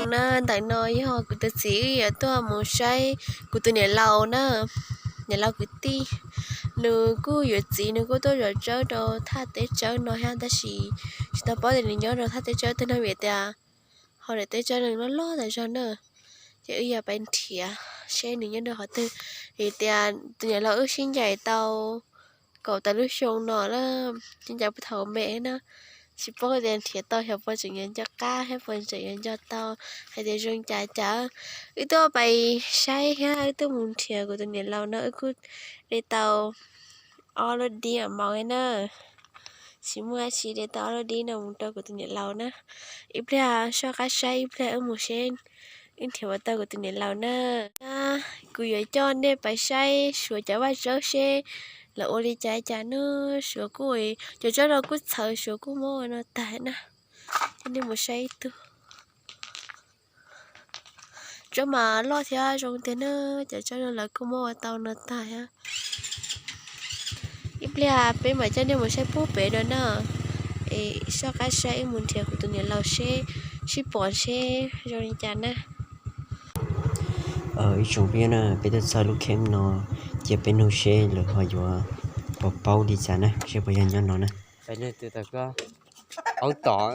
Na, ntawm no yog kuv tus txiv wb yuav tuaj mus saib kuv tus niam laus na, niam laus kwv tij. Nws kuj yuav txiv, nws kuj tuaj zov tsawb rau thaj teb tsawb no thiab, tab sis tsis tau paub tias nws nyob rau thaj teb tsawb twg no vim tias hauv daim teb tsawb nws loj loj tas zog na. Ces wb yuav pais nrhiav seb nws nyob rau qhov twg, vim tias tus niam laus wb sib ncaim tau kaum tawm lub xyoo no lawm, sib ncaim puag thaum me na. Tsis paub tias nrhiav tau xyov puas tseem yuav nco qab thiab puas tseem yuav nco tau hais tias zoo cas cas. Wb tuaj pais saib thiab wb tuaj mus nrhiav kuv tus niam laus no, wb kuj de tau ob lub dib maum na. Tsis muaj dab tsi, de tau ob lub dib no mus rau kuv tus niam laus na. Ib pliag soj qab saib, ib pliag wb mus seb wb nrhiav puas tau kuv tus niam laus na. Kuv yuav coj nej pais saib Suav cov vaj tsawb seb lawv ua li cas cas na. Suav kuj, cov tsawb no kuj txhawv, Suav kuj muab ua no tag na. Coj nej mus saib ib tug. Tsawb mas loj thiab zoo tiag na, cov tsawb no lawv kuj muab ua tau no tag thiab. Ib pliag peb mam coj nej mus saib puag pem no na. Es soj qab saib wb mus nrhiav kuv tus niam laus seb sib pom seb zoo li cas na. Ib tsoom phooj ywg na, peb tuaj txog lub camp no, cia peb nug seb lawv ho yuav puas paub li cas na, seb puas yog nyob no na. Aub tom.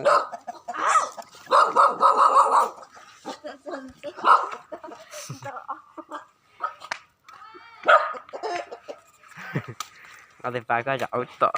Ob tug pab koj zam aub tom.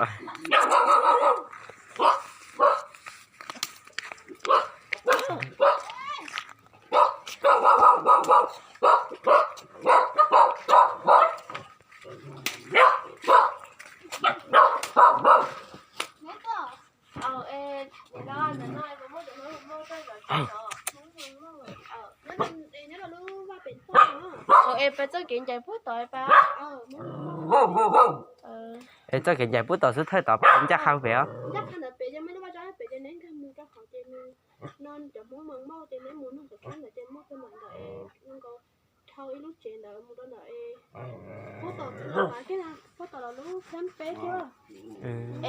Es peb txoj kev ncaim puag tom pab. Es txoj kev ncaim puag tom xub thawj tom pab ncaj qha pem os. Dhau ib lub tsev ntawd mus rau ntawm, puag tom, puag tom los lub khab peb thiab.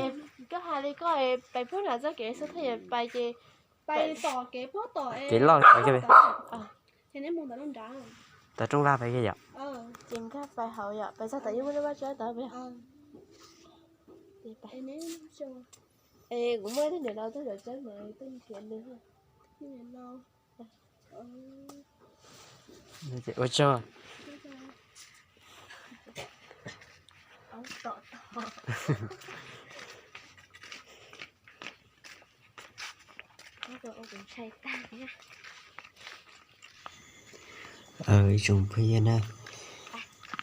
Es koj hais li koj pais puag nram txoj kev xub thawj pais ces pais tom kev puag tom, kev loj, ces neb mus ntawm lub nrad, tom rooj vag pais kiag yom. Ces nkag pais hauv yom, pais txog tom yeej muaj lub vaj tsab tod pem. Es kuv muaj ib tug niam laus tuaj zov tsawb mas tuaj nrhiav nws. Ua tsaug. Ib tsoom phooj ywg na,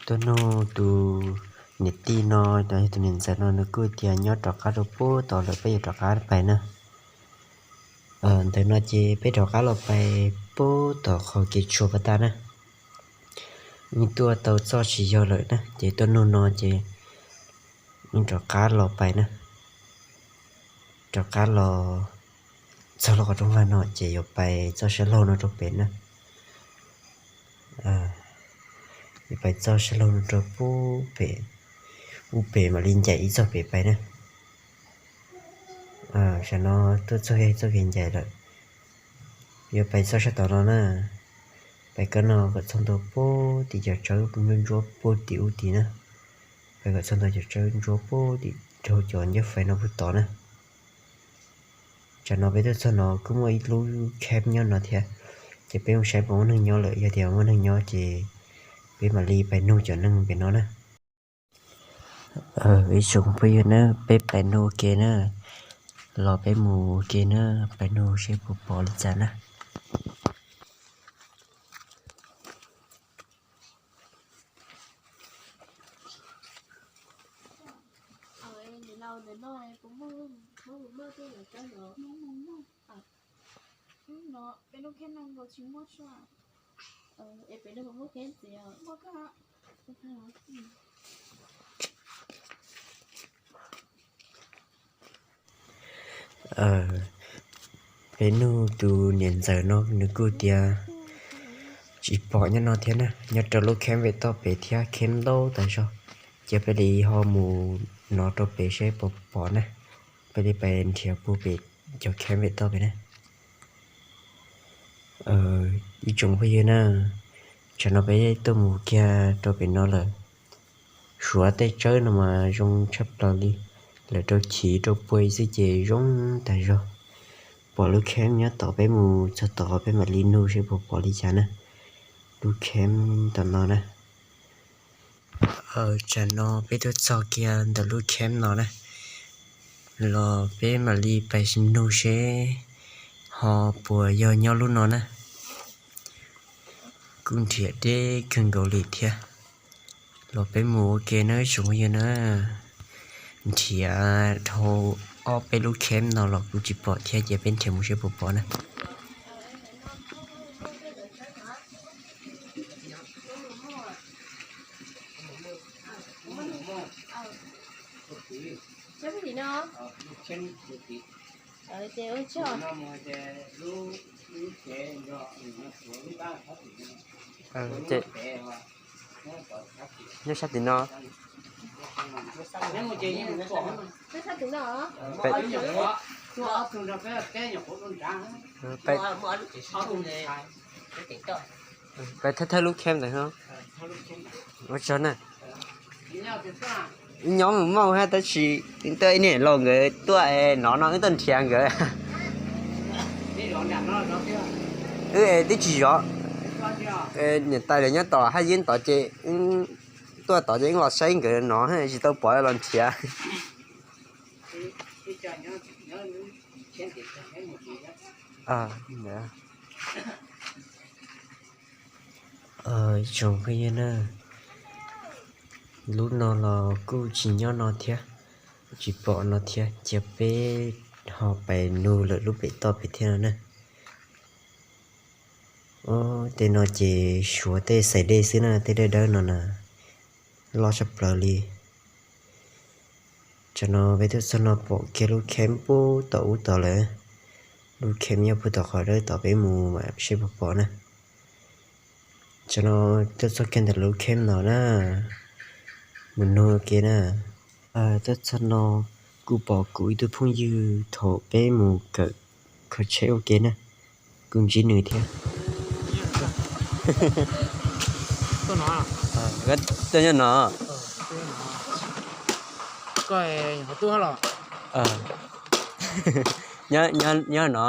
tuaj nug tus niam tij no, tus niam ntxawm no nws kuj tias nyob rov qab rau puag tod lawm, peb yuav rov qab pais na. Ntawm no ces peb rov qab los pais puag tom qhov kev tshuam pas tas na. Yeej tuaj tau txoj tsis yog lawm na, ces tuaj nug no ces yeej rov qab los pais na. Rov qab los txog lub qhov rooj vag no ces yuav pais txoj sab laug no rau pem na. Yuav pais txoj sab laug no rau puag pem, ub pem mam li ncaim ib txoj pem pais na. Tam no tuaj txog txoj kev ncaim lawm, yuav pais txoj sab tod no na. Pais kab no kom txog ntua puag tim cov tsawb ntsuab ntsuab puag tim ub tid na. Pais kom txog ntua cov tsawb ntsuab puag tim rau cov ncauj fais no puag tod na. Tsam no peb tuaj txog no kuj muaj ib lub camp nyob no thiab, ces peb mus saib puas muaj neeg nyob lawm, yog tias muaj neeg nyob ces peb mam li pais nug cov neeg pem no na. Ib tsoom phooj ywg na, peb pais nug ua ke na, los peb mus ua ke na, pais nug seb puas pom li cas na. Peb nug tus niam ntxawm no nws kuj tias tsis pom nyob no thiab na, nyob rau lub camp vej toj pem thiab, camp ntau tas zog. Ces peb li ho mus no rau pem seb puas pom na, peb li pais nrhiav puag pem cov camp vej toj pem na. Ib tsoom phooj ywg na, tsam no peb tuaj mus kiag rau pem no lawm. Suav tej tsawb no mas zoo tshaj plaws li, lawv rau chiv rau pua xwb ces zoo tag zog. Pom lub camp nyob tod, peb mus txog tod peb mam li nug seb puas pom li cas na. Lub camp tom no na. Tsam no peb tuaj txog kiag ntawm lub camp no na, los peb mam li pais nug seb ho puas yog nyob lub no na. Kuj nrhiav deb kawg nkaus li thiab. Los peb mus ua ke na ib tsoom phooj ywg na. Nrhiav dhau ob peb lub camp no los kuj tsis pom thiab, ces peb nrhiav mus seb puas pom na. Nyob sab tim no. Pais thawj thawj lub camp ntawd. Ua tsaug na. Wb nyob mus maj hab tab sis tuaj ib niam laus nkawd tuaj no no wb tuaj nrhiav nkawd. Wb twb tsis zov. Niam tais lawv nyob tom hab yeeb tod ces tuaj tod ces wb los saib nkawd no tsis tau pom los nrhiav. Tsoom phooj ywg na, lub no los kuj tsis nyob no thiab, tsis pom no thiab, cia peb ho pais nug lawm lub pem toj pem thiab no na. Tej no ces suav tej xais dej xwb na, tej dawb dawb no na, loj tshaj plaws li. Tsam no peb tuaj txog no pom kiag lub camp puag tom ub tod lawm. Lub camp nyob puag tom qhov dawb tod, peb mus mam seb puas pom na. Tsam no tuaj txog kiag ntawm lub camp no na, mus nug ua ke na. Tuaj txog no kuj pom kuv ib tug phooj ywg thaum peb mus kawm kho tsheb ua ke na, kuj ntsib nws thiab. Tuaj nyob no. Nyob no.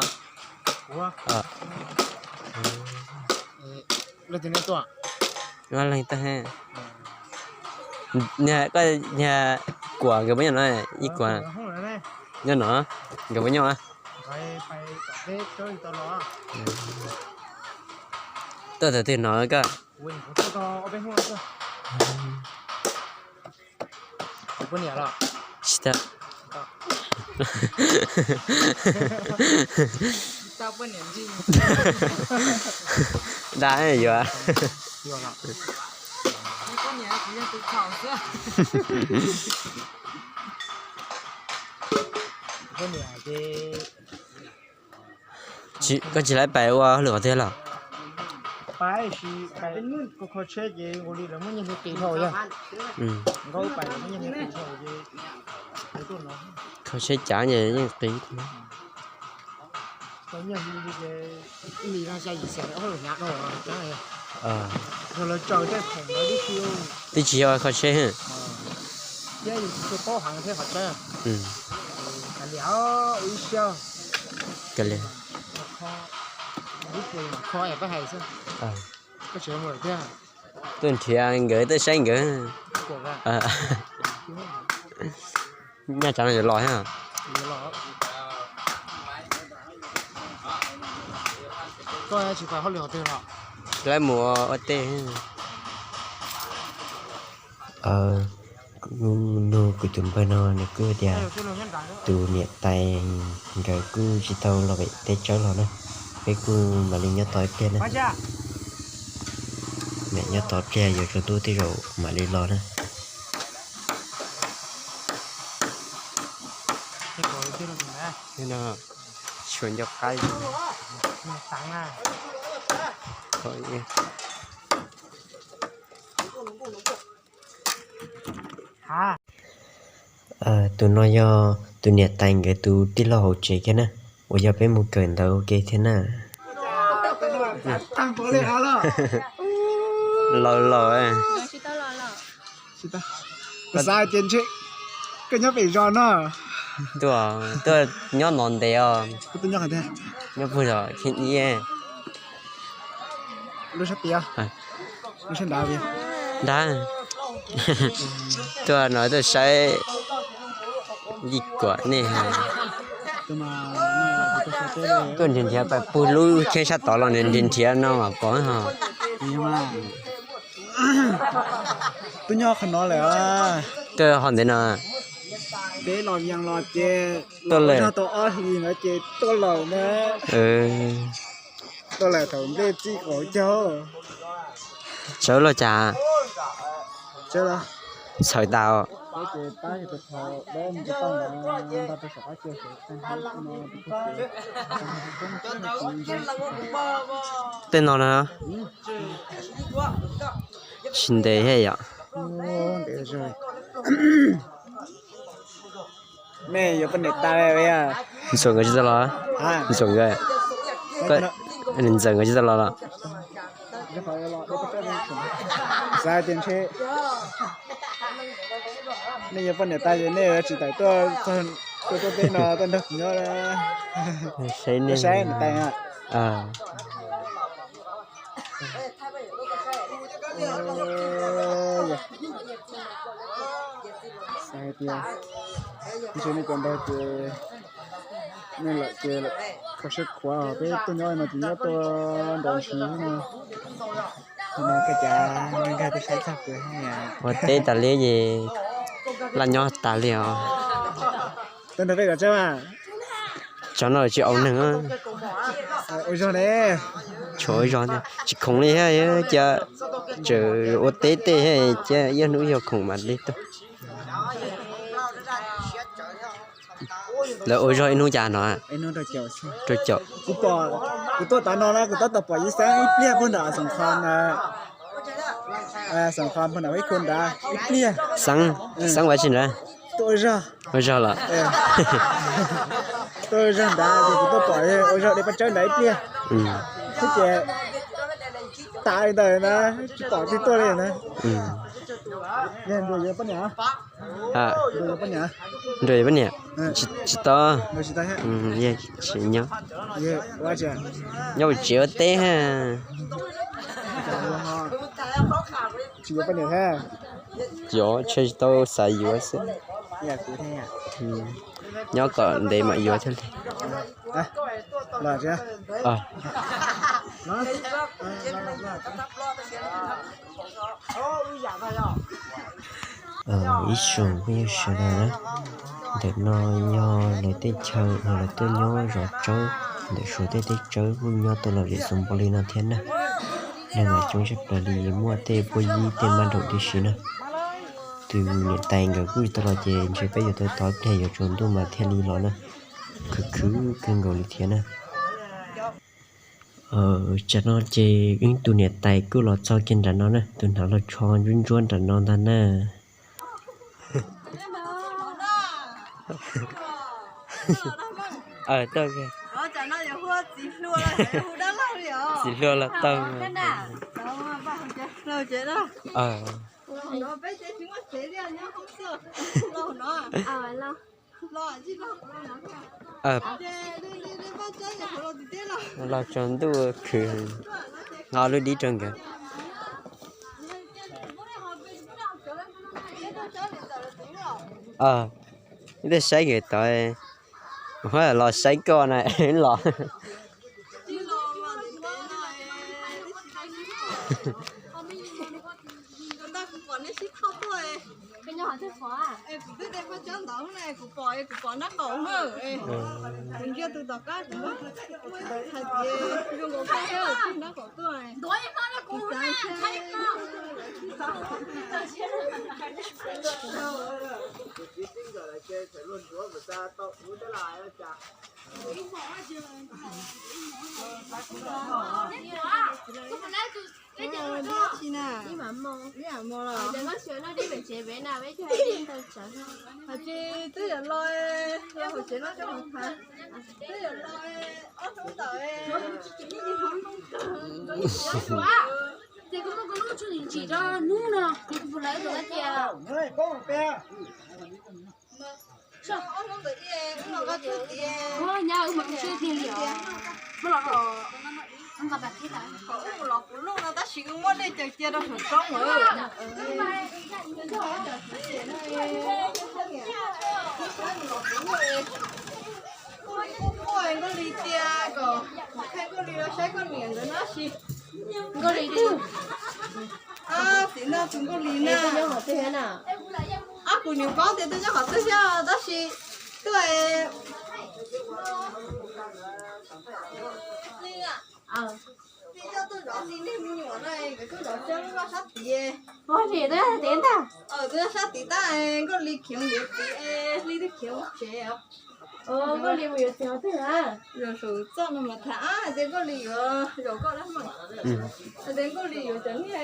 Koj niag Kuam nkawd puas nyob no? Ib Kuam nyob no, nkawd puas nyob? Tuaj thaum twg no koj? Dag yuav. Koj tsis laib pais ua hauj lwm qhov twg los? Kho tsheb cav ces yeej qis. Twb tsis yog kho tsheb. Tuaj nrhiav nkawd, tuaj saib nkawd. Nyaj tsav no yuav los thiab. Lawv mus ua teb. Kuv nug kuv tus npawg no, nws kuj tias tus niam tais nkawd kuj tsis tau los pem teb tsawb los na, peb kuj mam li nyob tos ib pliag na. Mam nyob tos ib pliag yuav tsaus ntuj tej zaum mam li los na. Tshuav nco qab. Tus no yog tus niam tais nkawd tus tij laug hauv tsev kiag na, uas yog peb mus kawm ntawv ua ke thiab na. Laus laus. Kuv xav tias ntshe koj nyob pem zos no. Tuaj, tuaj nyob no ntev os. Nyob puag zos Khej Ib. Lub sab tid, lub sab nrad. Nrad. Tuaj no tuaj saib Yij Kuam nej. Tuaj nrhiav nrhiav pais puag lub cheeb sab tod los nrhiav nrhiav no mas pom ho. Twb nyob qhov no lawm. Tuaj ho ntev no. Peb los yees los ces tuaj lawm, tau ob hlis no ces tuaj lawm na. Tuaj lawm thaum nplej txij qaum caug. Sawv los cas? Txhawv tas. Tej no na. Tsis ntev thiab yom. Nej yuav poj niam tas li. Ntxuam nkawd tsis tau los? Ntxuam nkawd, Ntxawm nkawd tsis tau los los? Xav tias ntshe nej yuav poj niam tas ces nej yuav tsis tawm tuaj, tuaj tuaj teb no tuaj nrog kuv nyob. Saib nej, saib niam tais. Xav hais tias ntshe nej cov ntawd ces nej lawm ces kho siab khuav, peb tuaj nyob no ces nyob tuaj nrov ntshis no. Koj cas nkag tuaj saib txog kuv thiab? Ua teb tas li ces laj nyob tas li os. Tuaj nrog peb kom tseeb mas. Tsov no tsis au neeg. Ua zog ne. Tshuav ua zog tsis khoom li thiab, cia tseem ua teb tej thiab, cia ib hnub yog khoom mam li tuaj. Lawv ua zog ib hnub cas no? Rau caum. Kuv tuaj tav no na kuv tab tom pom ib xeeb ib pliag puag nram Xeem Kho, Xeem Kho puag nram ib khu nrad ib pliag. Xeeb, xeeb ua tsi nrad? Tuaj ua zog. Ua zog los? Tuaj ua zog nrad ces kuv tuaj pom ua zog de paj tsawb nrad ib pliag. Xwb ces tas li ntawd na, tsis pom twg tuaj li na. Yog nrog yuav poj niam? Nrog yuav poj niam? Tsis tau. Tsis nyob, nyob tsev ua teb. Tsis yuav poj niam thiab? Yuav, tsis tau xav yuav xwb. Nyob kom ntev mam yuav thiaj li. Ib tsoom phooj ywg sawv daws na, ntawm no yog lawv tej chaw uas lawv tuaj nyob zov tsawb ntawm Suav tej teb tsawb kuj nyob tau lom zem xws npaum li no thiab na. Neeg mas coob tshaj plaws li, muaj tej puag yib tej mab nraum tib si na. Tus niam tais nkawd kuj tsis tau los ces ntshe peb yuav tau tos ib pliag yuav tsaus ntuj mas thiaj li los na. Khwv khwv kawg nkaus li thiab na. Tsam no ces wb tus niam tais kuj los txog kiag nram no na, tus hnav los tsho ntsuab ntsuab nram no ntag na. Txiv hlua los tau. Los tsaus ntuj khwv, nqa lub dib rau nkawd. Ib pliag saib nkawd tod, los saib koj na los. Hais tias twb yuav los, los hauv tsev no coj mus thav. Twb yuav los ob hnub ntawd. Ces kuv muab kuv lub tshuaj ntsim rau hnub no, kuv lawv tus tias nyab wb mus tus siab tiag li os. Muab los, wb mus los kuv lub no tab sis wb muab dej caws cia rau saum roob lawm. Nkauj Lis quaj quaj, Nkauj Lis tias kom kuv qhia Nkauj Lis los saib koj niam ntawd no tab sis Nkauj Lis twg? Txiv Ntaj tus Nkauj Lis na. Ab, kuv niam paub tias twb nyob qhov twg thiab tab sis twb li tuaj zov li nej me nyuam no, nkawd tuaj zov tsab lub vaj sab tid. Ua li twb yog sab tid ntag. Twb yog sab tid tab, Nkauj Lis khiav mus yuav txiv, Hli twb khiav mus tsev os. Nkauj Lis mus yuav txiv qhov twg na? Zaum saum txoj no mas tham hais tias Nkauj Lis yuav zaum koj dab mas. Hais tias Nkauj Lis yuav cov niag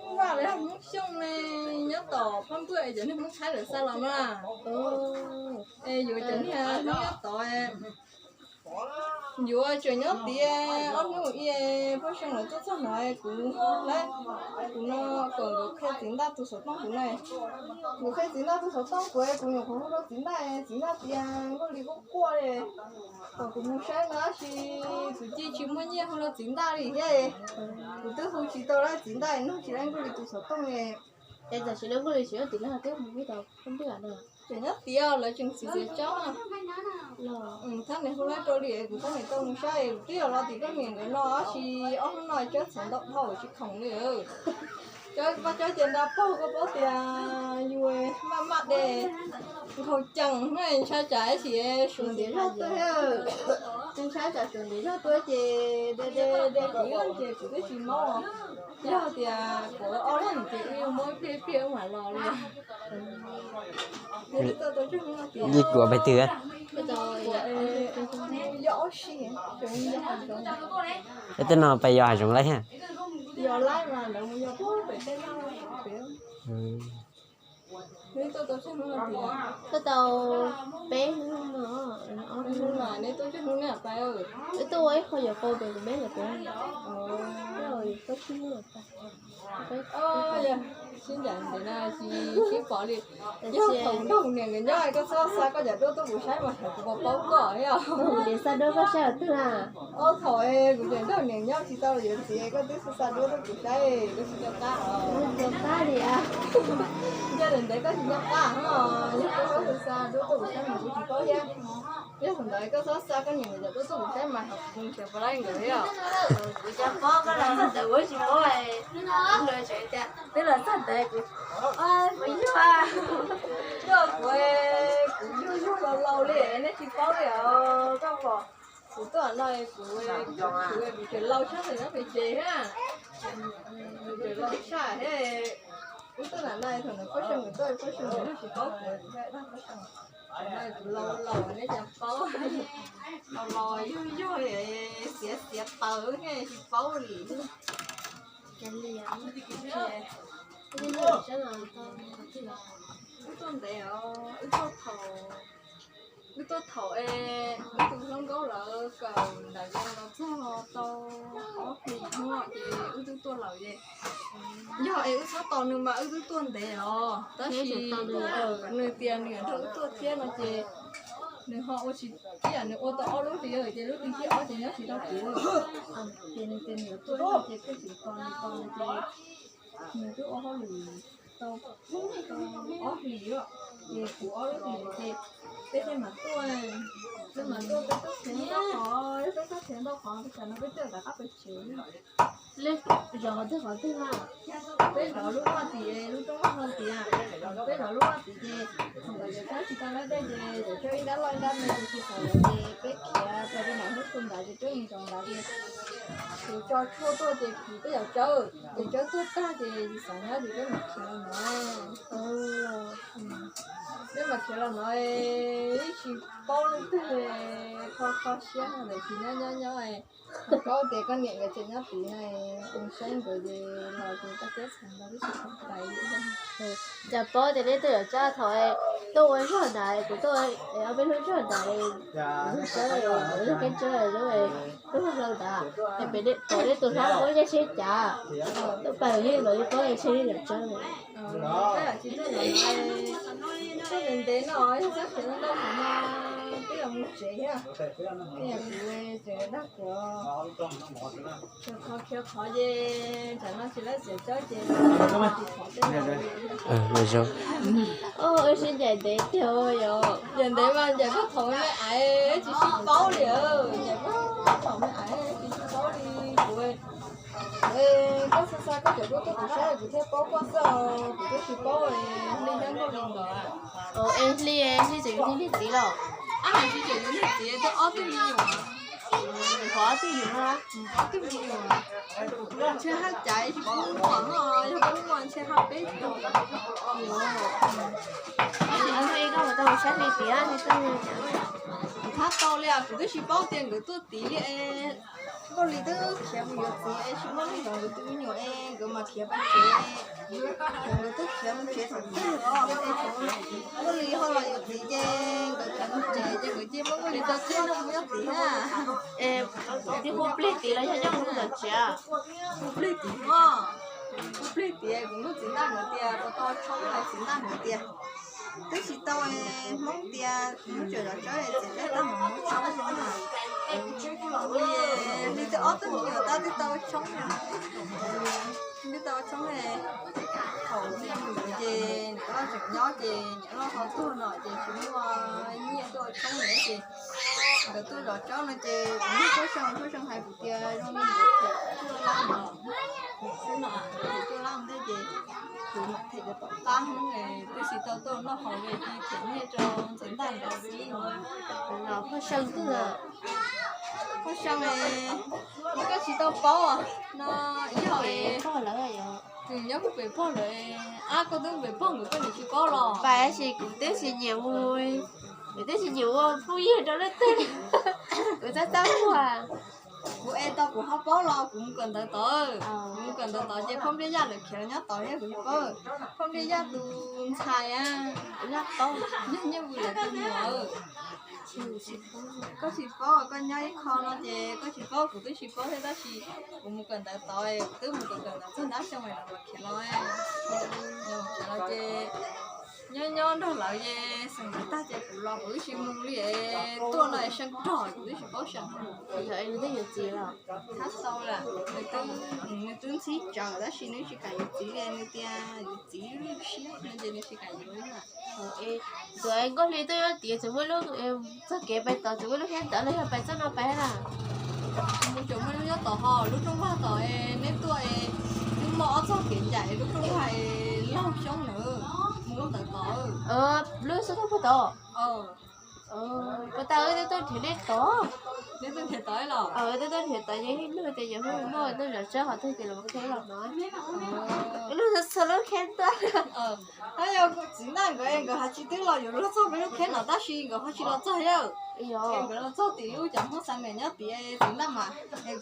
Hmoob Vaj los yog Hmoob Xyooj ne, nyob tom Phab Npuaj es cov niag Hmoob Thaib lawv xa los na. Es yuav cov niag Hmoob nyob tod, yuav tseem nyob tiav ob hnub ib, Phaj Xyooj lawv tuaj txog no kuv, kuv no kom nkawd qhia Txiv Ntaj tus xov tooj kuv na. Nkawd qhia Txiv Ntaj tus xov tooj kuv, kuv nyuam qhuav hu rau Txiv Ntaj, Txiv Ntaj tias Nkauj Lis quaj quaj li, kom kuv mus saib no tab sis kuv cia tsis muaj nyiaj hu rau Txiv Ntaj li thiab. Kuv twb hu tsis tau lawm, Txiv Ntaj nug tsis tau Nkauj Lis tus xov tooj li. Es tam sim no Nkauj Lis tseem nyob tim no twb mus pib tau phooj ywg no? Tseem nyob tiav, lawv tseem txiav txiav tsob. Thab niam hu lawv rau li, kuv thab niam tau mus saib, twb yog los tim koj niam nkawd no tab sis ob hnub no tsob txhoov ntau dhau tsis khoom li. Tsob paj tsob cia nra paug, koj paub tias yus maj maj de, nqhaus cees, ntshai tsam ib sim suav ntiav zog tuaj thiab. Ntshai tsam suav ntiav zog tuaj ces de de de kuv ces kuv twb tsis maub. Yog tias kuv ob leeg ces wb yuav maub ib pliag ib pliag wb mam los li. Yij kuv pes twg? Yog ob si. Peb tej no pes yos hav zoov laij thiab. Tuaj tau peb hnub no, ob hnub no. Wb tuaj ua ib qho yuav qau pem kuv meb lawm pem. Koj sib ncaim ntawd na, tsis sib pom li. Yog thaum nrog niam nkawd nyob koj txhob xa koj cov duab tuaj kuv saib mas xyov kuv puas paub koj thiab. Niam xa duab koj saib qhov twg na? Ob thaum kuv tseem nrog niam nyob tsis tau yuav txiv koj twb xa duab tuaj kuv saib, koj tsis nco qab os. Nco qab li a. Nco ntawm ntawd koj tsis nco qab os, yog koj xa duab tuaj kuv saib mas kuv tsis paub thiab. Yog thaum ntawd koj txhob xa koj niam nkawd cov duab tuaj kuv saib mas xyov puas laib nkawd thiab. Kuv tsis paub, koj los txog ntawd kuv tsis paub. Twb los txog ntawd kuv, kuv yug, yog kuv, kuv yug yug laus laus li nej tsis paub li os. Koj pom kuv tuaj no kuv, kuv tseem laus tshaj thaum nyob pem tsev thiab. Kuv tseem laus tshaj thiab. Wb tuaj nram no thaum ntawd Phaj Xyooj nkawd tuaj, Phaj Xyooj nkawd tsis paub kuv, kuv laus laus nej cas paub. Laus laus yug yug li, xiav xiav taws thiab tsis paub li. Wb tuaj ntev os, wb tuaj thaum, wb tuaj thaum es wb tus hluas nkauj lawv kawm ntawv los txog tau ob hlis hnub ces wb twb tuaj lawm ces. Yog es wb txhob tos nws mas wb twb tuaj ntev os, tab sis nws tias nws yuav nrog wb tuaj thiab no ces nws ho ua tsis, ib yam nws ua tau ob lub hlis ces lub hlis thib ob ces nyob tsis tau kuv. Ces nws tias nws yuav tuaj ces peb tsis tos nws tos nws ces nws twb ua hauj lwm tau ob hlis, ces kuv ob lub hlis ces peb thiaj mam tuaj, peb mam tuaj peb txhob khiav ntau qhov, peb txhob khiav ntau qhov, peb tsam no peb twb rov qab pem tsev. Zov qhov twg qhov twg na? Peb zov lub vaj tim, lub rooj vaj no tias, peb zov lub vaj tim ces thaum ntawd cov tsawb tsis tau lawm dej ces cov tsawb ib nrab loj ib nrab me ces tsis tau lawm ces peb khiav tau li ntawd hnub tu ntawd ces peb mus zov ntawd ces kuv tso tshuaj tuaj ces kuv peb cov tsawb, ces tsawb tuag tag ces tsis xav nyob ces peb mam khiav los no. Peb mam khiav los no, ib tsis paub lub Kho kho siab no ntawm tsis nyob nyob nyob, koj paub tias koj niam nkawd tseem nyob tid na, mus saib nkawd ces los ces koj thiab txhais nkaus tib si tais li. Cas paub tias neb tuaj yuav tsab thaum tuaj ua zog nrad, kuv tuaj ob peb hnub zog nrad, kuv lub keeb tsawb lub lub hlau ntawd, es pem thaum neb tus hlob muab nyiaj seb cas, tuaj pawg yeej los yeej paub ntshe neb yuav tsawb. Tsis tuaj ntev ntev no, yog txoj kev no ntau qhov no twb yuav mus tsev thiab. Tseem dag kuv, qhov khiav qhov ces tsam no tsis lawv txiav tsawb ces zoo. Sib ncaim ntev tiag yom. Ncaim ntev mas ncaim koj thaum me me aiv tsis sib paub li, ncaim koj thaum me aiv tsis sib paub li kuv. Koj xa xa koj cov duab tuaj kuv saib kuv thiaj paub koj xwb os, kuv twb tsis paub li thiab nkauj li ntawd. Es Hli, Hli tseem yug niag txiv los? Ab, hais tsis tseem yug niag txiv twb ob tug me nyuam. Qhov ob tug me nyuam, ob tug me nyuam. Ntshe haj caiv tsis pub muaj no, yog pub muaj ntshe haj peb tug. Koj mus tau saib Hli tiag, Hli tuaj. Kuv thab tau li, kuv twb tsis paub tias nkawd tuaj tid li. Nkauj Hli twb khiav mus yuav txiv es tsis muaj neeg zov nkawd tus me nyuam es nkawd mas khiav pais tsev. Nkawd twb khiav mus tsev thaum twg los, Nkauj Hli ho los yuav txiv ces nkawd khiav mus tsev ces nkawd cia muab Nkauj Hli tso tseg no mus yuav txiv na. Hu plig tid los yog nyob mus tom tsev? Hu plig tid os. Hu plig tid, kuv nug txiv Ntaj nkawd tias puas tau tshoob, txiv Ntaj nkawd tias twb tsis tau, Hmoob tias muab tsuam zov tsawb txiv Ntaj tau mus muab tshoob no. Ua li twb ob tug me nyuam tab twb tau tshoob, twb tau tshoob. Thaum me nyuam ces niam loj tseem nyob ces niam loj ho tuag no ces tsis muaj nyiaj tuaj ua tshoob lawm ces nkawd tuaj zov tsawb no ces kuv nug Phuab Xyooj, Phuab Xyooj hais kuv tias zoo li ntawd them cuaj lab no, them xwb no, them cuaj lab ntej ces kuv them cov tom qab Hmoob twb tsis tau tuaj noj haus li ces them nyiaj rau txiv Ntaj nkawd xwb no. Phuab Xyooj twg? Phuab Xyooj, koj tsis tau paub no, yog pog lawm, nyob kuv pem pog lawm. Ab, koj twb pem pog nkawd koj niam tsis paub los? Pais tab sis kuv twb tsis nyiam mus, kuv twb tsis nyiam ua phooj ywg rau leej twg, kuv txaj txaj muag. Kuv es tau kuv ho paub los kuv mus kawm ntawv tod, kuv mus kawm ntawv tod ces Phoj Npliaj Yaj lawv khiav los nyob tod thiab kuv tsis paub. Phoj Npliaj Yaj tus ntxhais, kuv yog paub, yog Nyiaj Vwm lawv tus muam. Koj tsis paub, koj nyob ib qho no ces koj tsis paub, kuv twb tsis paub thiab tab sis kuv mus kawm ntawv tod, kuv twb mus kawm kawm ntawv txog ntab xyoo lawv khiav los, khiav los ces nyob nyob nrog lawv ces xeem lawv tag ces kuv los kuv twb tsis mus li, tuaj no es seev rog kuv twb tsis paub seev. Yog es nws twb yuav txiv los? Thab tau lawm, nws twb ntxhib tsawv tab sis nws tsis kam yuav txiv li, nws tias yuav txiv lwj siab no ces nws tsis kam yuav li na. Tus Nkauj Hli tuaj nyob tid tseem muaj lub, txog kev pais tod tseem muaj lub khiab ntawd los yog pais txoj no pais na? Mus tseem muaj lub nyob tod ho lub rooj vag tod es neb tuaj es twb muaj ob txoj kev ncaim lub rooj vag es laug xyoob na, mus lub ntawd tod. Lub xub thoob puag tod. Puas tau wb twb tuaj nrhiav nej tod. Neb tuaj nrhiav tod los? Wb twb tuaj nrhiav tod ces ib hnub tias yuav muaj tuaj zov tsawb qhov twg ces los muab teb los no. Ib hnub txhua lub khiab tuaj. Tab yog txiv Ntaj nkawd, nkawd ho tsis twb los yuav luag txog peb lub khiab no tab sis nkawd ho tsis los txog thiab. Nkawd los txog tim lub cov Hmoob Xas Mes nyob tid, txiv Ntaj mas,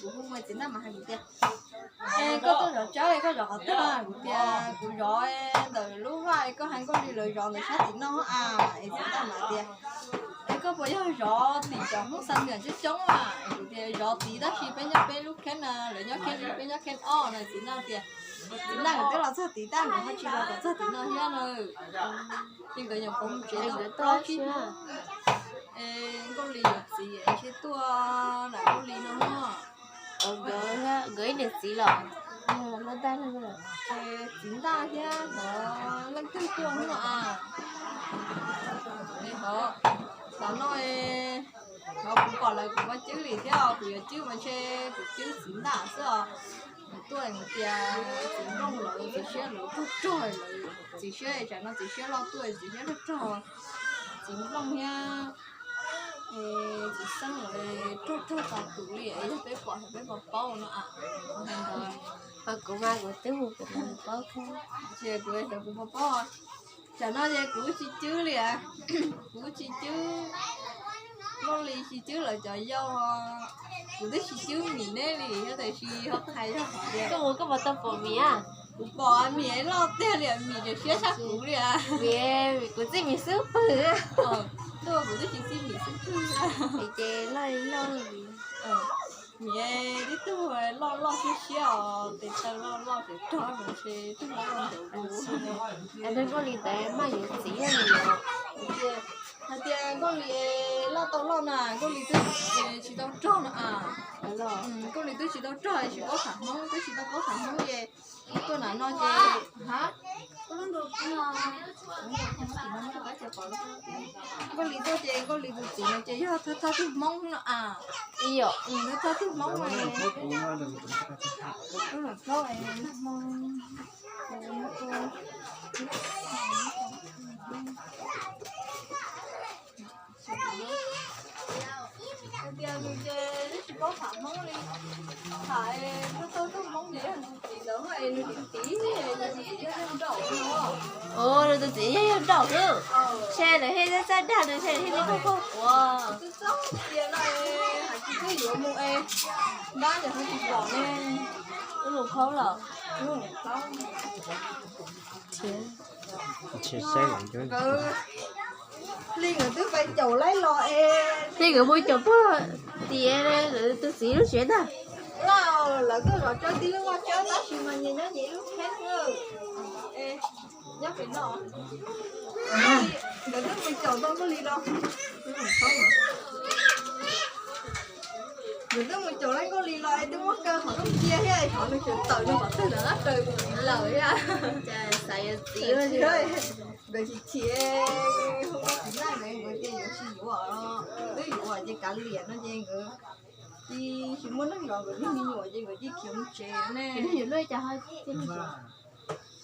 kuv hu ua txiv Ntaj mas hais kuv tias, es koj tuaj zov tsawb es koj zov qhov twg? Kuv tias kuv zov ntawm lub vaj, koj hais Nkauj Hli lawv zov ntawm sab tim no a. Es txiv Ntaj mas tias, es koj puas yog zov tim cov Hmoob Xas Mes coob coob a? Es kuv tias zov tid tab sis peb nyob peb lub khiab na, lawv nyob khiab ib, peb nyob khiab ob no. Txiv Ntaj tias, txiv Ntaj nkawd twb los txog tid tab nkawd ho tsis los kom txog tim no thiab na. Ces nkawd nyuam qhuav mus tsev tau plaub tsib hnub, es Nkauj Hli yuav txiv es ntshe tuaj lam Nkauj Hli no. Nkawd ib niam txiv los? Txiv Ntaj thiab hnov leej twg tuaj no a. Hov, tam no hnov kuv pom lawv kuv muab cwb li thiab, kuv yuav cwb mas ntshe kuv cwb txiv Ntaj xwb os. Kuv tuaj kuv tias txiv Nplooj lawv txiv Siab lawv tuag rog lawm, txiv Siab tsam no txiv Siab loj tuaj txiv Siab tuag rog, txiv Nplooj thiab txiv Xeeb lawv tuag rog tas tus li, yog peb pom peb puas paub no a. Kuv mas kuv twb mus kuv paub thiab. Ces kuv xyov kuv puas paub, tsam no ces kuv tsis cwb li, kuv tsis cwb. Li sib cwb lawv cov yau, kuv twb sib cwb Mim neb li, yog tiam sis ho hais yog tias koj mus koj puas tau pom Mim a? Kuv pom Mim loj tiag li, Mim tseem siab tshaj kuv li. Kuv txij Mim xub pwg. Tuaj kuv twb tsis txij Mim xub pwg. Ces loj li loj li. Mim tib tug loj loj siab siab os, tes taw loj loj tseem rog no ces twb loj loj ntawd. Nkauj Lis ntawd maj yuav txiv li os. Hais tias Nkauj Lis loj tau loj na, Nkauj Lis twb tsis tau rog no a. Nkauj Lis twb tsis tau rog, tsis paub tham Hmoob, twb tsis tau paub tham Hmoob ces tuaj nram no ces, ha, Nkauj Lis tuaj ces Nkauj Lis tus txiv no ces yog thawj thawj tug Hmoob no a. Thawj thawj tug Hmoob. Hais tias nws ces twb tsis paub tham Hmoob li, tham thawj thawj tug Hmoob ces yog nws tus txiv ntawd es nws tus txiv, nws tus txiv yog yawg nraum no. Nws tus txiv yog yawg nraum xwb. Ntshe lawv thiaj txawj dag nws, ntshe thiaj li khuj khuj quav. Twb txog tias no es hais tias twb yuav mus es ntab yog ho tsis pom ne. Lub lus khaub los. Hli nkawd twb pais caum laib los es. Hli nkawd mus caum puag tim lawv tus txiv lub tsev ntag. Lawv tuaj zov tsawb tib lub vaj tsawb tab sis mas nyias nyob nyias ib lub kheeb. Nyob pem no. Nkawd twb mus caum tau Nkauj Lis los. Nkawd twb mus caum laib Nkauj Lis los es twb muab kaw qhov rooj cia thiab es qhov nws tseem tawm nws qhov twg ntawd na raws lawm thiab. Cas xav yuav txiv. Nkawd tsis chim, hu txiv neej nkawd ces yuav tsis yuav, twb yuav ces kav liam no ces nkawd tsis muaj neeg zov nkawd lub me nyuam ces nkawd cia khiav mus tsev ne.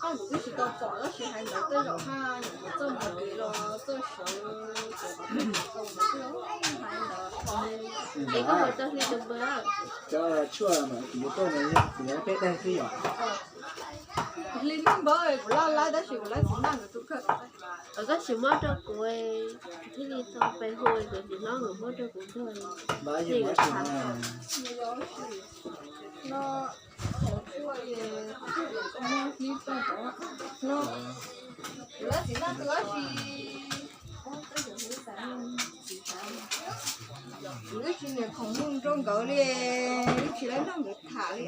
Koj kuv twb tsis tau pom tab sis hais ntawd tej zaum haj yam txoj mus kev los txoj sawv ces qhov twg tau ntawd twb hais ntawd. Es koj hu rau Hli tus npawg. Cov tshuaj mas kuv yuav tuaj no yog kuv yuav peb daig xwb yom. Hli npawg kuv laj lab tab sis kuv lab txiv neej nkawd tus kawg. Koj tsis muab rau kuv, thiaj li tau pais hu nkawd niam hlob nkawd muab rau kuv nrog. No, hauv tshuaj es koj muab hlib tau tod no. Kuv lab txiv neej tus dab tsi, kuv twb tsis niam khoom mus rau nkawd li, twb tsis lab nrog nkawd tham li.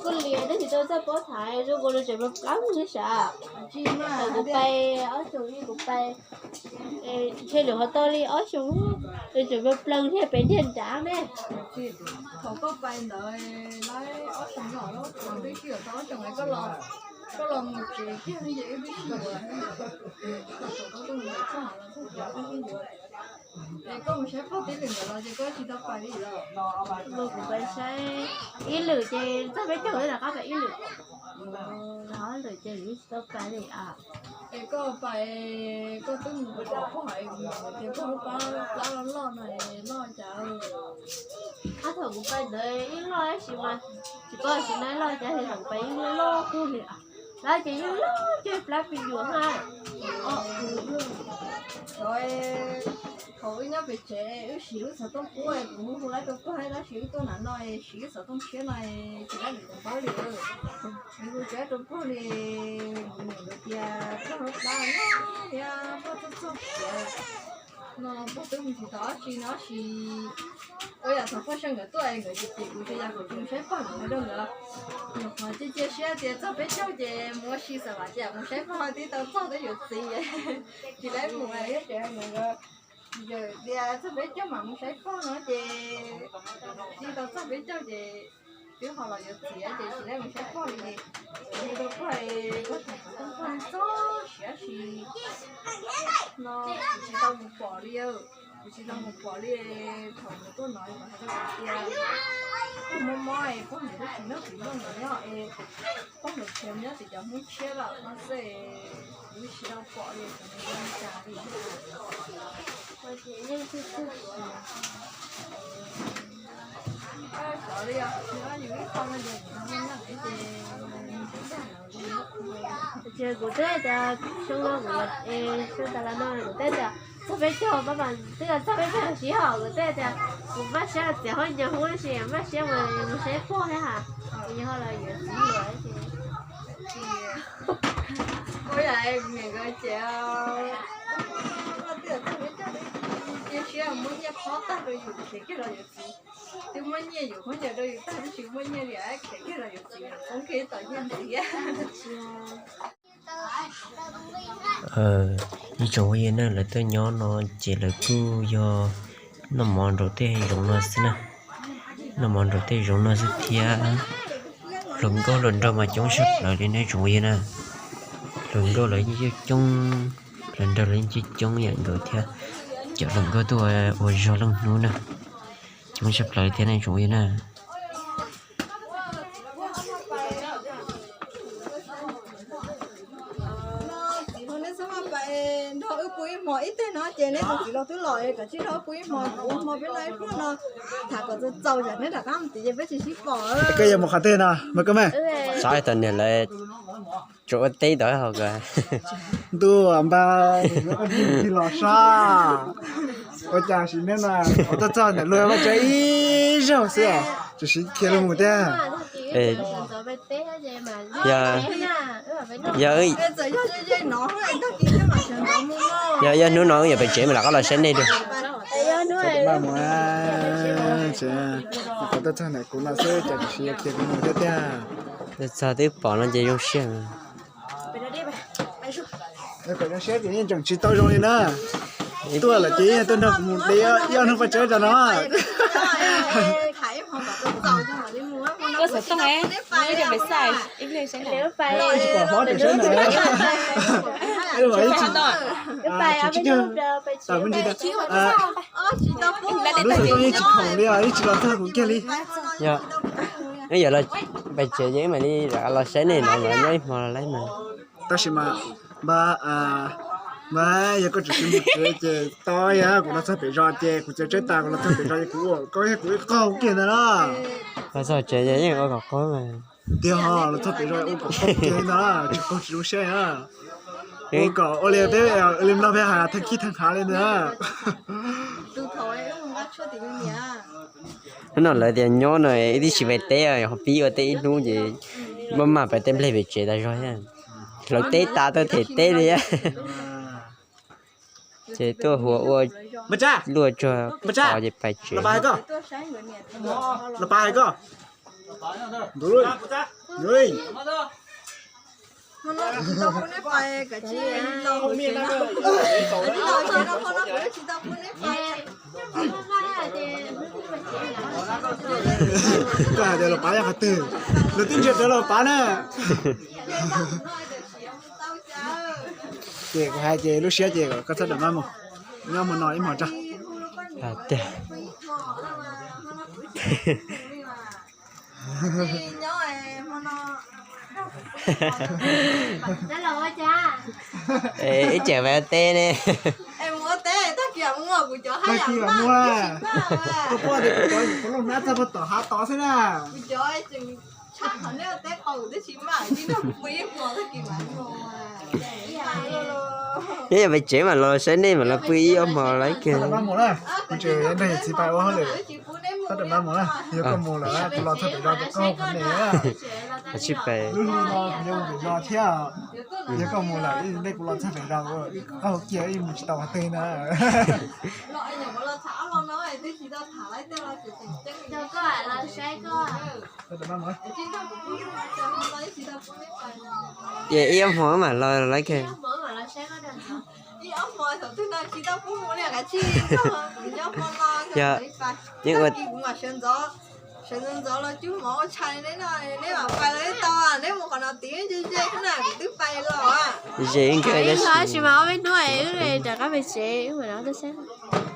Kuj liam tab sis tau txoj pob thaiv zoo nkaus li tseem plab plab li sav. Thaum kuv pais ob xyoos li kuv pais, ntshe lawm ho tau li ob xyoos, tseem plees thiab pem niag nrad me. Thaum koj pais ntawd lawm ob xyoos no, twb sij hawm tau ob xyoos koj los, koj los mus tsev kiag ces wb twb sib yuav. Thaum koj tuaj mus txog los txog tsev wb twb sib yuav. Es koj mus saib pog tib lwm ntawd los ces koj tsis tau pais li los? Kuv pais saib ib lwm ces txog peb caug wb rov qab pais ib lwm. Ob lwm ces wb tsis tau pais li a. Es koj pais, koj twb mus pom pog hais tias pog lub plab loj loj no es loj cas? Ab, thaum kuv pais ntawd yeej loj tab sis mas tsis paub tsis na loj cas li, thaum kuv pais yeej loj loj kawg li. Lawv ces yeej loj ceg plab pis nyuam hab. Thaum wb nyob pem tsev wb siv lub xov tooj qub, kuv hu lawv rau pog tab sis wb tuaj nram no siv lub xov tooj tshiab no tsis lawv niam tus paub li. Nws hu tsis lawv rau pog li, nws niam tias pog lub plab loj thiab pog txog txog kiag no, pog twb mus tsis tau dab tsi no tab sis ua yam thaum pog sawv nkawd tuaj nkawd ces kuv tias yog kuv tsis mus saib pog mus rau nkawd. Nyuam qhuav cia cia siab tias txog peb caug ces mus ua si xav vam ces mus saib pog twb tau txog twb yuav txiv, tsis lawv mus thiab ces nkawd tias txog peb caug mam mus saib pog no ces twb tau txog peb caug ces twb ho los yuav txiv ces tsis lawv mus saib pog li. Kuv hu rau pog, pog tham pog txog siav si no kuv tsis tau mus pom li. Kuv tsis tau mus pom li, thaum nws tuaj no mas hais rau kuv tias pog mob mob es pog niam twb tsis noj tsis noj ntawd nyob es pog mus khiav nyob tim cov Hmoob tshiab lawm no xwb, kuv tsis tau pom li, kuv ua li cas li. Yeej txhij txhij xyov li os, yus ib qho no ces kuv nyob nyob ces Ces kuv twb tias xyoo no kuv, xyoo tas los no kuv twb tias txog peb caug, pab mas twb txog peb caug siv hos kuv twb tias kuv npaj siab txiav hauj nyoos huv tab sis npaj siab mus, mus saib pog thiab hais, kuv yog ho los yuav txiv luag ces. Ua yam niam nkawd ces cia siab muab nyiaj qhob tag rau yus khiav kiag los yuav txiv. Twb muab nyiaj yus khaub ncaws rau yus tag tab sis muab nyiaj li khiav kiag los yuav txiv, poob kiag tom nyiaj ntxiv. Ib tsoom phooj ywg na, lawv tuaj nyob no ces lawv kuj yog noj mov nraum tej zoov no xwb na. Noj mov nraum tej zoov no xwb thiab. Hluas nkauj hluas nraug mas coob tshaj plaws li nej tsoom phooj ywg na. Hluas nkauj lawv yeej coob, hluas nraug lawv yeej coob yam nkaus thiab. Cov hluas nkauj tuaj ua zog looj hnub na, coob tshaj plaws li thiab nej tsoom phooj ywg na. Txiv, neb txhob maj pais nrog wb pw ib hmo ib teg no ces neb tus txiv los twb los, kav tsij nrog wb pw ib hmo, pw ib hmo peb noj ib pluag no, tham kom txaus txaus tsam neb rov qab mus tid ces peb tsis sib pom. Koj yuav mus qhov twg no mas koj me? Xav tas niam lawv tsuas ua teb tau hauv ko. Ntuj, npaj tig los sab. Ua cas sim neej no uas tuaj txog ntawm luag vaj tsev ib zaug xwb, tseem siv khiav los mus tiag. Yog, yog, yog hnub no wb yuav pem tsev mas lam qab los saib nej dua. Qhov tuaj txog ntawm kuv no xwb ces tseem siv khiav los mus thiab tiag. Txog twb pom no ces zoo siab. Zoo siab ces yeej tseem tsis tau zoo li na. Tuaj lawm ces yeej tuaj nrog kuv mus de ib ob hnub paj tsawb rau no. Tsis pom hov tseem saib na. Lub xov tooj yeej tsis khoom li os, yeej tsis los txog kuv kiag li. Yog, yog los pem tsev ces mam li los saib nej no, nyob ib hmo lawm mas. Tab sis mas npaj, npaj yog koj tseem siv mus tsev ces tau, yog kuv los txog pem zos ces kuv txiav tsawb tas kuv los txog pem zos ces kuv ua koj thiab kuv ib qaug kiag ntag na. Los txog tsev ces yeej ua kom qaug mas. Tiag, los txog pem zos ua kom qaug kiag ntag, tsis qaug tsis zoo siab na. Ua kom ua li peb li mloog peb hais thaj khib thaj nqhav li ntag. Hnub no lawv tias nyob no ib tib si pem teb ho pib ua teb ib hnub ces maj mam pais teb nplej pem tsev tas zog thiab. Hlawv teb tas tau them teb li. Ces tuaj hu ua luaj tsuag pem tsev. Koj hais tias los pav yog qhov twg? Luag twb ntsia rawv los pav na. Ces kuv hais ces lub siab ces koj txhob dam mab mus, nyob hmo no ib hmos tso. Ib tsam mus ua teb ne. Tag kis muaj, koj paub tias kuv cov kuv lub hnab txog puag tom hav tod xwb na. Nyob yog pem tsev mas los saib nej mas los pw ib ob hmo lawm kawg. Tsis pais ua hauj lwm, txhob dam mab mus na, yog koj mus lawm kuv los txog pem zos ces koj hu qhov nej. Tsis pais. Lub hli no kuv yuav mus pem zos thiab, yog koj mus lawm nej kuv los txog pem zos, koj hu kiag ib mus tsis tau qhov twg na. Ib ob hmo mam los lawm kawg. Yog, yeej ua sawv ntxov ntxov los cub mov ua tshais neb no, neb mam pais los tau, neb mus qhov no tid ze ze xwb na, kuv twb pais los. Ze nkawd tab sis mas ob peb hnub wb rov qab pem tsev, wb mam li tuaj saib.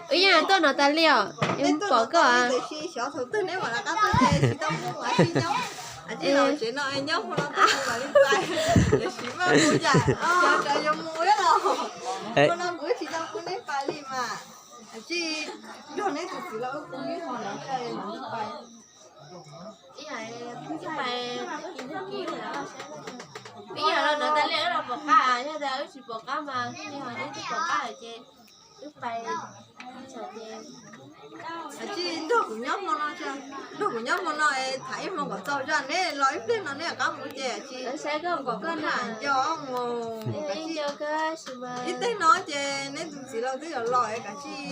Wb yeej tuaj no tas li os, yeej pom koj. Xyov thaum twg neb mam rov qab tuaj ces tsis tau mus ua si nyob. Tsev no nyob hmo no tuaj mus mam li pais, tiam sis maj mus yam cov cov yuav mus los, hmo no kuv tsis tau pub neb pais li mas. Tsis, nrog neb tus txiv los wb pw ib hmo no mam li pais. Ib yam los no tas li wb los pom qab, yog tas wb tsis pom qab mas, wb tsis pom qab ces wb pais. Tsis nrog kuv nyob hmo no, nrog kuv nyob hmo no es tham ib hmo kom txaus zog, neb los ib pliag no neb rov qab mus ces tsis saib koj kom koj na nco mus. Ib teg no ces neb tus txiv laus twb yuav los es kav tsij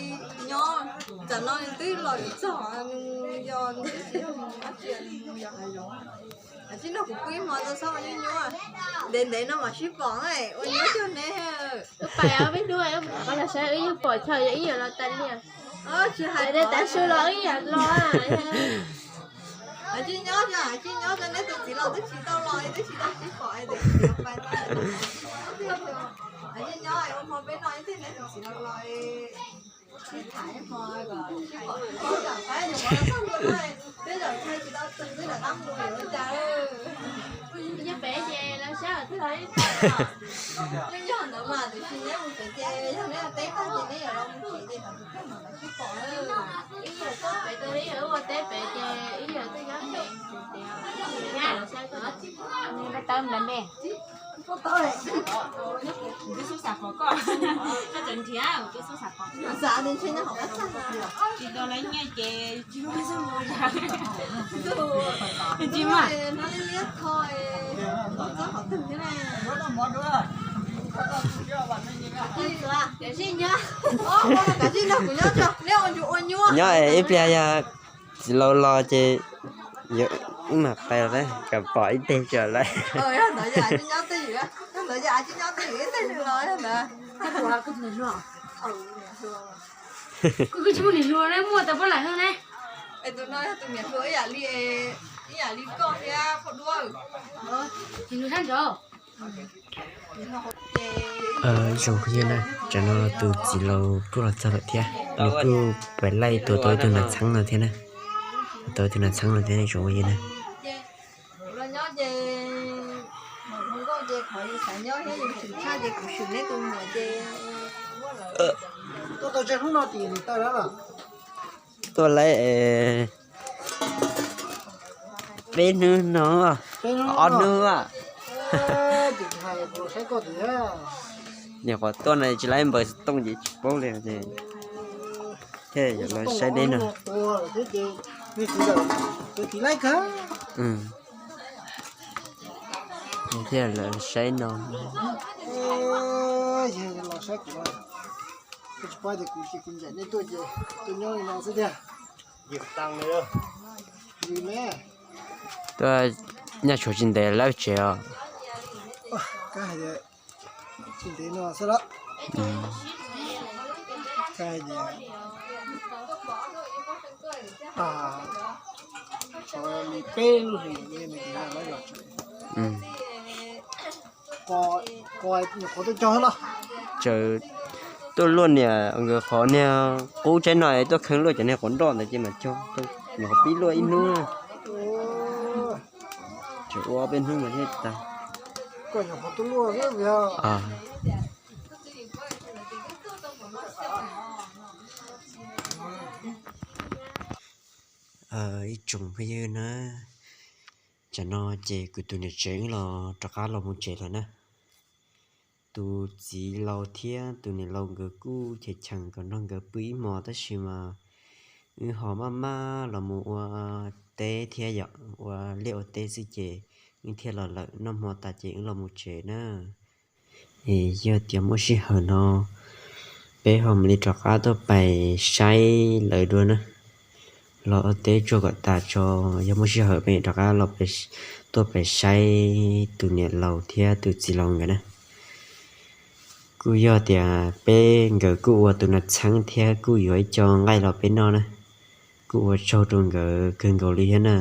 nyob, tsam no nws twb los yuav txog, nws yog nws twb tsis yog mus dab tsi, nws yog hav zoov. Kav tsij nrog kuv pw ib hmo txhob ua nyuaj nyuaj, ntev ntev no mam sib pom, ua nyuaj cuag neb. Wb pais ob peb hnub, qhov los saib wb yeej pom chaw yog ib yam los tas li. Tsis hais li, tav su los wb yam los. Kav tsij nyob, kav tsij nyob, neb tus txiv laus twb tsis tau los, twb tsis tau sib pom, kav tsij nyob ua hmo peb no ib teg neb tus txiv laus los sib tham ib hmo kom sib pom, tej zaum chaw tsis tau txog twb rov qab mus yuav ua cas. Nyob pem ces los saib twb los ib teg. Yeej yog ntawd mas, tiam sis neb mus pem ces yog neb teb tag ces neb yuav los mus tsev ces kom tus kheej mas kom sib pom. Ib yam teb pem, ib yam wb ua teb pem ces ib yam twb nyob pem. Neb pab tawb nplawg npe. Kuv twb xub xav qhov koj, koj tseem nrhiav, kuv twb xub xav qhov koj. Tsis tau lawv nyiaj ces tsis muaj zog mus. Tsis muaj. Nyob ib pliag yog txiv laus los ces wb mam pais lawm, kom pom ib teg tso lawm. Kuv tsis muaj niam hluas ne, muaj tas puab laim heev ne. Tus no yog tus niam hluas ib yam li, ib yam li koj thiab phauj duab. Tsis nug sab nraud. Ib tsoom phooj ywg na, tsam no tus txiv laus kuj los txog lawm thiab, nws kuj pais laij tua tau ib tug nas txheeb no thiab na. Tua tau ib tug nas txheeb no thiab ib tsoom phooj ywg na. Tuaj lawm peb hnub no, ob hnub. Nyuam qhuav tuaj no tsis laib npaws xov tooj ces tsis paub li ces thiaj yuav los saib deb no. Thiaj los saib no. Tuaj nyaj tshuav tsis ntev lawm tsev os. Tsaws tuaj luaj niam nkawd qhov niag qub tsaib no, tuaj kheev luaj cov niag quav nroj ntawd ces mas cog, nyuam qhuav pib luaj ib hnub. Tseem ua ob peb hnub mas thiaj tag. Ib tsoom phooj ywg na, tsam no ces kuv tus niam tsev los rov qab los mus tsev lawm na. Tus txiv laus thiab tus niam laus nkawd kuj cheem cheem kom nrog nkawd pw ib hmos tab sis mas wb ho maj maj los mus ua teb thiab yom, ua liaj ua teb xwb ces wb thiaj los lawm, noj hmo tas ces wb los mus tsev na. Es yog tias muaj sij hawm no peb ho mam li rov qab tuaj pais saib lawv dua na. Los ua teb tsuag kom tas tso, yog muaj sij hawm peb rov qab los, tuaj pais saib tus niam laus thiab tus txiv laus nkawd na. Kuj yog tias peb nkawd kuj ua tus nas txheeb thiab kuj yuav ib co nqaij los peb noj na. Kuj ua tsaug rau nkawd kawg nkaus li thiab na.